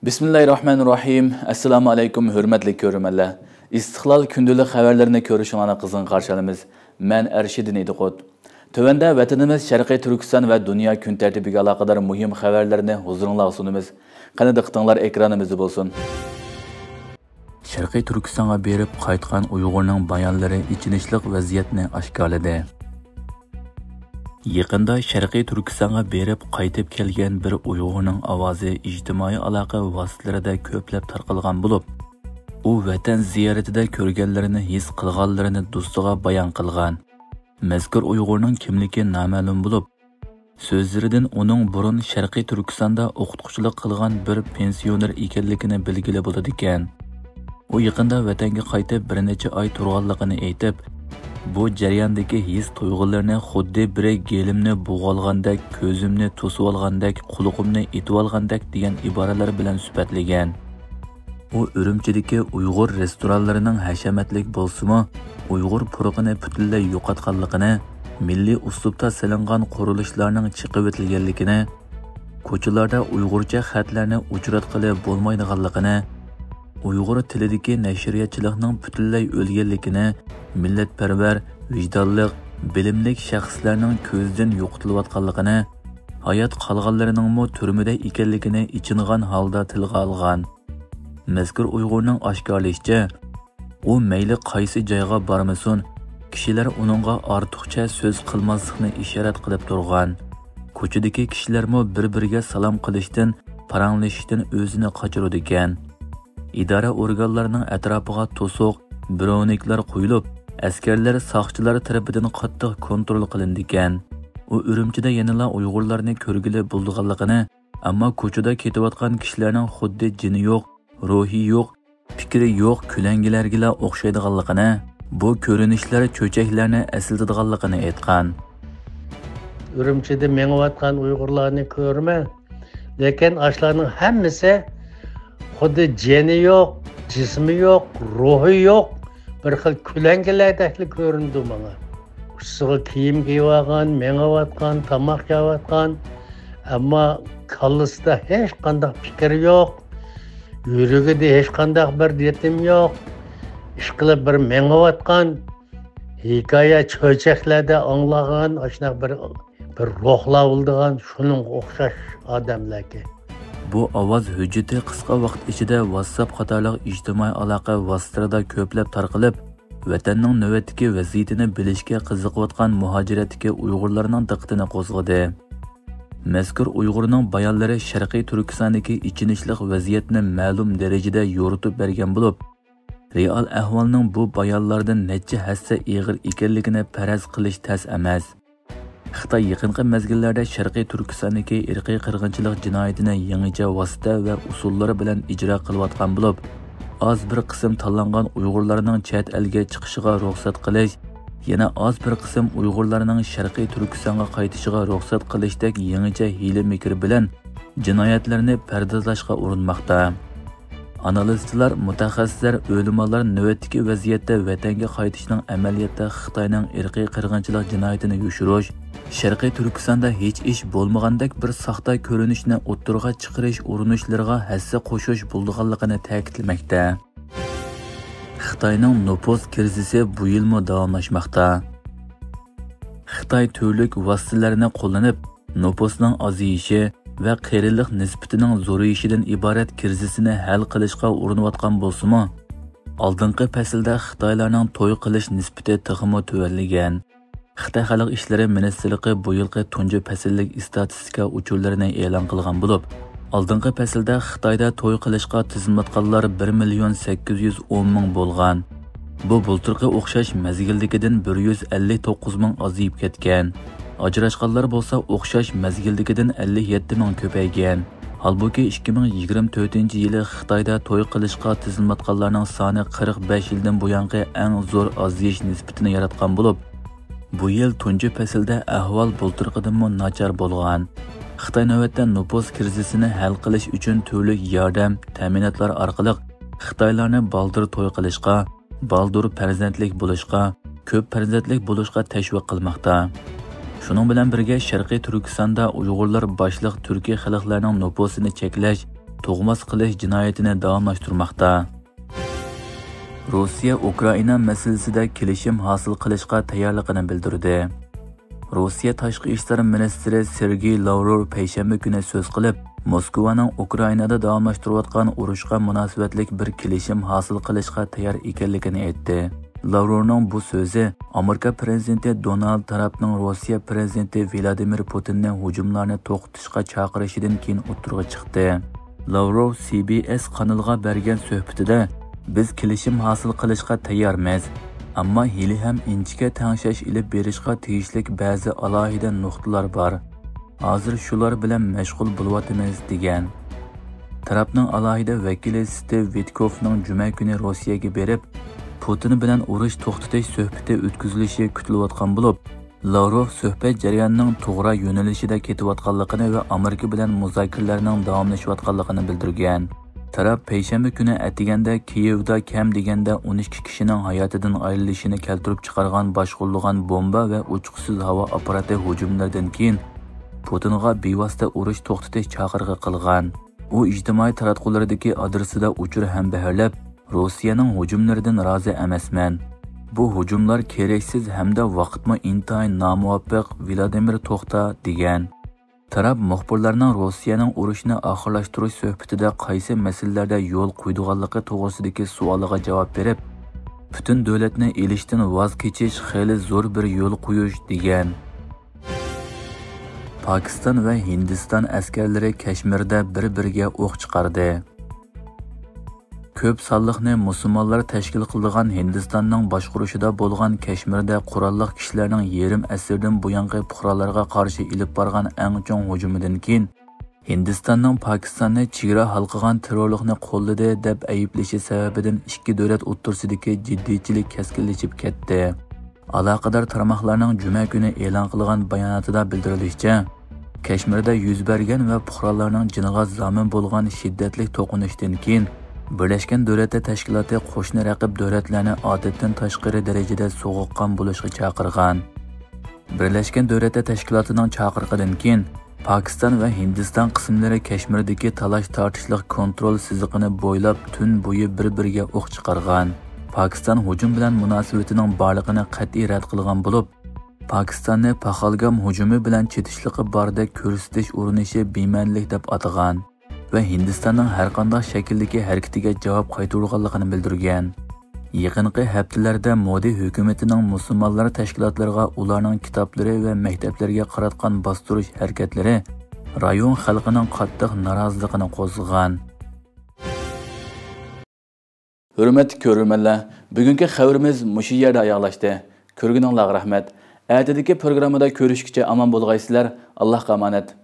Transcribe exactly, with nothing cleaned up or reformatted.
بىسمىللاھىررەھمانىررەھىم. ئەسسالامۇ ئەلەيكۇم، ھۆرمەتلىك كۆرۈرمەنلەر. ئىستىقلال كۈندىلىك خەۋەرلىرىنى كۆرۈشۈڭلارنى قىزغىن قارشى ئالىمىز. مەن ئەرشىدىن ئىدىقۇت. تۆۋەندە ۋەتىنىمىز شەرقىي تۈركىستان ۋە دۇنيا كۈن تەرتىپىگە ئالاقىدار مۇھىم خەۋەرلەرنى ھۇزۇرۇڭلارغا سۇنىمىز. قېنى، دىققىتىڭلار ئېكرانىمىزدا بولسۇن. شەرقىي تۈركىستانغا بېرىپ قايتقان ئۇيغۇرنىڭ بايانلىرى ئېچىنىشلىق ۋەزىيەتنى ئاشكارىلىدى. يېقىندا شەرقىي تۈركىستانغا بېرىپ قايتىپ كەلگەن بىر ئۇيغۇرنىڭ ئاۋازى ئىجتىمائىي ئالاقە ۋاسىتىلىرىدە كۆپلەپ تارقالغان بولۇپ، ئۇ ۋەتەن زىيارىتىدە كۆرگەنلىرىنى ھېس قىلغانلىرىنى دوستىغا بايان قىلغان. مەزكۇر ئۇيغۇرنىڭ كىملىكى نامەلۇم بولۇپ، سۆزلىرىدىن ئۇنىڭ بۇرۇن شەرقىي تۈركىستاندا ئوقۇتقۇچىلىق قىلغان بىر پېنسىيونېر ئىكەنلىكىنى بىلگىلى بولىدىكەن. ئۇ يېقىندا ۋەتەنگە قايتىپ بىر نەچچە ئاي تۇرغانلىقىنى ئېيتىپ، بۇ جەرياندىكى ھېس تۇيغۇلىرىنى خۇددى بىرى گېلىمنى بوغۇۋالغاندەك، كۆزۈمنى توسۇۋالغاندەك، قۇلىقىمنى ئېتىۋالغاندەك دېگەن ئىبارىلەر بىلەن سۈپەتلىگەن. ئۇ ئۈرۈمچىدىكى ئۇيغۇر رېستورانلىرىنىڭ ھەشەمەتلىك بولسىمۇ، ئۇيغۇر پۇرىقىنى پۈتۈنلەي يوقاتقانلىقىنى، مىللىي ئۇسلۇبتا سېلىنغان قۇرۇلۇشلارنىڭ چېقىۋېتىلگەنلىكىنى، كوچىلاردا ئۇيغۇرچە خەتلەرنى ئۇچراتقىلى بولمايدىغانلىقىنى، ئۇيغۇر تىلىدىكى نەشرىياتچىلىقنىڭ پۈتۈنلەي ئۆلگەنلىكىنى، مىللەتپەرۋەر، ۋىجدانلىق، بىلىملىك شەخسلەرنىڭ كۆزدىن يوقىتىلىۋاتقانلىقىنى، ھايات قالغانلىرىنىڭمۇ تۈرمىدە ئىكەنلىكىنى ئېچىنغان ھالدا تىلغا ئالغان. مەزكۇر ئۇيغۇرنىڭ ئاشكارىلىشىچە، ئۇ مەيلى قايسى جايغا بارمىسۇن، كىشىلەر ئۇنىڭغا ئارتۇقچە سۆز قىلماسلىقنى ئىشارەت قىلىپ تۇرغان. كوچىدىكى كىشىلەرمۇ بىر-بىرىگە سالام قىلىشتىن، پاراڭلىشىشتىن ئۆزىنى قاچۇرىدىكەن. ئىدارە ئورگانلىرىنىڭ ئەتراپىغا توسۇق، بىرونىكلار قويۇلۇپ، ئەسكەرلەر، ساقچىلار تەرىپىدىن قاتتىق كونترول قىلىنىدىكەن. ئۇ ئۈرۈمچىدە يەنىلا ئۇيغۇرلارنى كۆرگىلى بولىدىغانلىقىنى، ئەمما كوچىدا كېتىۋاتقان كىشىلەرنىڭ خۇددى جېنى يوق، روھى يوق، پىكرى يوق كۆلەڭگىلەرگىلا ئوخشايدىغانلىقىنى، بۇ كۆرۈنۈشلەر چۆچەكلەرنى ئەسلىتىدىغانلىقىنى ئېيتقان. ئۈرۈمچىدە مېڭىۋاتقان ئۇيغۇرلارنى كۆرىمەن، لېكىن ئاشۇلارنىڭ ھەممىسى خۇددى جېنى يوق، جىسمى يوق، روھى يوق، بىر خىل كۆلەڭگىلەردەكلا كۆرۈندى ماڭا. ئۇچىسىغا كىيىم كىيىۋالغان، مېڭىۋاتقان، تاماق يەۋاتقان، ئەمما كاللىسىدا ھېچقانداق پىكىر يوق، يۈرىكىدە ھېچقانداق بىر رىتىم يوق، ئىشقىلىپ بىر مېڭىۋاتقان، ھېكايە چۆچەكلەردە ئاڭلىغان ئاشۇنداق بىر، بىر روھلاۋۇلدىغان شۇنىڭغا ئوخشاش ئادەملەركەن. بۇ ئاۋاز ھۆججىتى قىسقا ۋاقىت ئىچىدە ۋاتساپ قاتارلىق ئىجتىمائىي ئالاقە ۋاسىتىلىرىدا كۆپلەپ تارقىلىپ، ۋەتەننىڭ نۆۋەتتىكى ۋەزىيىتىنى بىلىشكە قىزىقىۋاتقان مۇھاجىرەتتىكى ئۇيغۇرلارنىڭ دىققىتىنى قوزغىدى. مەزكۇر ئۇيغۇرنىڭ بايانلىرى شەرقىي تۈركىستاندىكى ئېچىنىشلىق ۋەزىيەتنى مەلۇم دەرىجىدە يورۇتۇپ بەرگەن بولۇپ، رېئال ئەھۋالنىڭ بۇ بايانلاردىن نەچچە ھەسسە ئېغىر ئىكەنلىكىنى پەرەز قىلىش تەس ئەمەس. خىتاي يېقىنقى مەزگىللەردە شەرقىي تۈركىستاندىكى ئىرقىي قىرغىنچىلىق جىنايىتىنى يېڭىچە ۋاسىتە ۋە ئۇسۇللار بىلەن ئىجرا قىلىۋاتقان بولۇپ، ئاز بىر قىسىم تاللانغان ئۇيغۇرلارنىڭ چەت ئەلگە چىقىشىغا رۇخسەت قىلىش، يەنە ئاز بىر قىسىم ئۇيغۇرلارنىڭ شەرقىي تۈركىستانغا قايتىشىغا رۇخسەت قىلىشتەك يېڭىچە ھىيلە-مىكىر بىلەن جىنايەتلەرنى پەردازلاشقا ئۇرۇنماقتا. ئانالىزچىلار، مۇتەخەسسىسلەر، ئۆلىمالار نۆۋەتتىكى ۋەزىيەتتە ۋەتەنگە قايتىشنىڭ ئەمەلىيەتتە خىتاينىڭ ئىرقىي قىرغىنچىلىق جىنايىتىنى يوشۇرۇش، شەرقىي تۈركىستاندا ھېچ ئىش بولمىغاندەك بىر ساختا كۆرۈنۈشنى ئوتتۇرىغا چىقىرىش ئۇرۇنۇشلىرىغا ھەسسە قوشۇش بولىدىغانلىقىنى تەكىتلىمەكتە. خىتاينىڭ نوپۇس كىرىزىسى بۇ يىلمۇ داۋاملاشماقتا. خىتاي تۈرلۈك ۋاسىتىلەرنى قوللىنىپ، نوپۇسنىڭ ئازىيىشى ۋە قېرىلىق نىسبىتىنىڭ زورىيىشىدىن ئىبارەت كىرىزىسنى ھەل قىلىشقا ئۇرۇنۇۋاتقان بولسىمۇ، ئالدىنقى پەسىلدە خىتايلارنىڭ توي قىلىش نىسبىتى تېخىمۇ تۆۋەنلىگەن. خىتاي خەلق ئىشلىرى مىنىستىرلىقى بۇ يىلقى تۇنجى پەسىللىك ئىستاتىستىكا ئۇچۇرلىرىنى ئېلان قىلغان بولۇپ، ئالدىنقى پەسىلدە خىتايدا توي قىلىشقا تىزىملاتقانلار بىر مىليون سەككىز يۈز ئون مىڭ بولغان. بۇ بۇلتۇرقى ئوخشاش مەزگىلدىكىدىن بىر يۈز ئەللىك توققۇز مىڭ ئازىيىپ كەتكەن. ئاجراشقانلار بولسا ئوخشاش مەزگىلدىكىدىن ئەللىك يەتتە مىڭ كۆپەيگەن. ھالبۇكى، ئىككى مىڭ يىگىرمە تۆتىنچى يىلى خىتايدا توي قىلىشقا تىزىملاتقانلارنىڭ سانى قىرىق بەش يىلدىن بۇيانقى ئەڭ زور ئازىيىش نىسبىتىنى ياراتقان بولۇپ، بۇ يىل تۇنجى پەسىلدە ئەھۋال بۇلتۇرقىدىنمۇ ناچار بولغان. خىتاي نۆۋەتتە نوپۇس كىرىزىسىنى ھەل قىلىش ئۈچۈن تۈرلۈك ياردەم، تەمىناتلار ئارقىلىق خىتايلارنى بالدۇر توي قىلىشقا، بالدۇر پەرزەنتلىك بولۇشقا، كۆپ پەرزەنتلىك بولۇشقا تەشۋىق قىلماقتا. شۇنىڭ بىلەن بىرگە، شەرقىي تۈركىستاندا ئۇيغۇرلار باشلىق تۈركىي خەلقلەرنىڭ نوپۇسىنى چەكلەش، تۇغماس قىلىش جىنايىتىنى داۋاملاشتۇرماقتا. روسىيە ئۇكرائىنا مەسىلىسىدە كېلىشىم ھاسىل قىلىشقا تەييارلىقىنى بىلدۈردى. روسىيە تاشقى ئىشلار مىنىستىرى سېرگېي لاۋروف پەيشەنبە كۈنى سۆز قىلىپ، موسكۋانىڭ ئۇكرائىنادا داۋاملاشتۇرۇۋاتقان ئۇرۇشقا مۇناسىۋەتلىك بىر كېلىشىم ھاسىل قىلىشقا تەييار ئىكەنلىكىنى ئېيتتى. لاۋروفنىڭ بۇ سۆزى ئامېرىكا پىرېزىدېنتى دونالد ترامپنىڭ روسىيە پىرېزىدېنتى ۋلادىمىر پۇتىننى ھۇجۇملارنى توختىتىشقا چاقىرىشىدىن كېيىن ئوتتۇرىغا چىقتى. لاۋروف سى بى ئېس قانىلىغا بەرگەن سۆھبىتىدە، بىز كېلىشىم ھاسىل قىلىشقا تەييارمىز، ئەمما ھېلىھەم ئىنچىكە تەڭشەش ئېلىپ بېرىشقا تېگىشلىك بەزى ئالاھىدە نۇقتىلار بار. ھازىر شۇلار بىلەن مەشغۇل بولۇۋاتىمىز، دېگەن. ترامپنىڭ ئالاھىدە ۋەكىلى ستىۋ ۋىتكوفنىڭ جۈمە كۈنى روسىيەگە بېرىپ، پۇتىن بىلەن ئۇرۇش توختىتىش سۆھبىتى ئۆتكۈزۈلۈشى كۈتۈلۈۋاتقان بولۇپ، لاۋروف سۆھبەت جەريانىنىڭ توغرا يۆنىلىشىدە كېتىۋاتقانلىقىنى ۋە ئامېرىكا بىلەن مۇزاكىرىلەرنىڭ داۋاملىشىۋاتقانلىقىنى بىلدۈرگەن. ترامپ پەيشەنبە كۈنى ئەتىگەندە كىيېۋدا كەم دېگەندە ئون ئىككى كىشىنىڭ ھاياتىدىن ئايرىلىشىنى كەلتۈرۈپ چىقارغان باشقۇرۇلغان بومبا ۋە ئۇچقۇچىسىز ھاۋا ئاپپاراتى ھۇجۇملىرىدىن كېيىن پۇتىنغا بىۋاسىتە ئۇرۇش توختىتىش چاقىرىقى قىلغان. ئۇ ئىجتىمائىي تاراتقۇلىرىدىكى ئادرېسىدا ئۇچۇر ھەمبەھىرلەپ، روسىيەنىڭ ھۇجۇملىرىدىن رازى ئەمەسمەن. بۇ ھۇجۇملار كېرەكسىز ھەمدە ۋاقىتمۇ ئىنتايىن نامۇۋاپىق، ۋلادىمىر توختا، دېگەن. ترامپ مۇخبىرلارنىڭ روسىيەنىڭ ئۇرۇشنى ئاخىرلاشتۇرۇش سۆھبىتىدە قايسى مەسىلىلەردە يول قويىدىغانلىقى توغرىسىدىكى سوئالىغا جاۋاب بېرىپ، پۈتۈن دۆلەتنى ئېلىشتىن ۋاز كېچىش خېلى زور بىر يول قويۇش، دېگەن. پاكىستان ۋە ھىندىستان ئەسكەرلىرى كەشمىردە بىر-بىرىگە ئوق چىقاردى. كۆپ سانلىقنى مۇسۇلمانلار تەشكىل قىلىدىغان ھىندىستاننىڭ باشقۇرۇشىدا بولغان كەشمىردە قوراللىق كىشىلەرنىڭ يېرىم ئەسىردىن بۇيانقى پۇقرالارغا قارشى ئېلىپ بارغان ئەڭ چوڭ ھۇجۇمىدىن كېيىن، ھىندىستاننىڭ پاكىستاننى چېگرا ھالقىغان تېررورلۇقنى قوللىدى، دەپ ئەيىبلىشى سەۋەبىدىن ئىككى دۆلەت ئوتتۇرىسىدىكى جىددىيچىلىك كەسكىنلىشىپ كەتتى. ئالاقىدار تارماقلارنىڭ جۈمە كۈنى ئېلان قىلغان باياناتىدا بىلدۈرۈلۈشىچە، كەشمىردە يۈز بەرگەن ۋە پۇقرالارنىڭ جېنىغا زامىن بولغان شىددەتلىك توقۇنۇشتىن كېيىن، بىرلەشكەن دۆلەتلەر تەشكىلاتى قوشنا رەقىب دۆلەتلەرنى ئادەتتىن تاشقىرى دەرىجىدە سوغۇققان بولۇشقا چاقىرغان. بىرلەشكەن دۆلەتلەر تەشكىلاتىنىڭ چاقىرىقىدىن كېيىن، پاكىستان ۋە ھىندىستان قىسىملىرى كەشمىردىكى تالاش-تارتىشلىق كونترول سىزىقىنى بويلاپ تۈن بويى بىر-بىرىگە ئوق چىقارغان. پاكىستان ھۇجۇم بىلەن مۇناسىۋىتىنىڭ بارلىقىنى قەتئىي رەت قىلغان بولۇپ، پاكىستاننى پاخالگام ھۇجۇمى بىلەن چېتىشلىقى باردەك كۆرسىتىش ئۇرۇنۇشى بىمەنىلىك دەپ ئاتىغان ۋە ھىندىستاننىڭ ھەرقانداق شەكىلدىكى ھەرىكىتىگە جاۋاب قايتۇرغانلىقىنى بىلدۈرگەن. يېقىنقى ھەپتىلەردە مودى ھۆكۈمىتىنىڭ مۇسۇلمانلار تەشكىلاتلىرىغا ئۇلارنىڭ كىتابلىرى ۋە مەكتەپلىرىگە قاراتقان باستۇرۇش ھەرىكەتلىرى رايون خەلقىنىڭ قاتتىق نارازىلىقىنى قوزغىغان. ھۆرمەتلىك كۆرۈرمەنلەر، بۈگۈنكى خەۋىرىمىز مۇشۇ يەردە ئاياغلاشتى. كۆرگىنىڭلارغا رەھمەت. ئەتىدىكى پروگراممىدا كۆرۈشكىچە ئامان بولغايسىلەر. ئاللاھقا ئامانەت.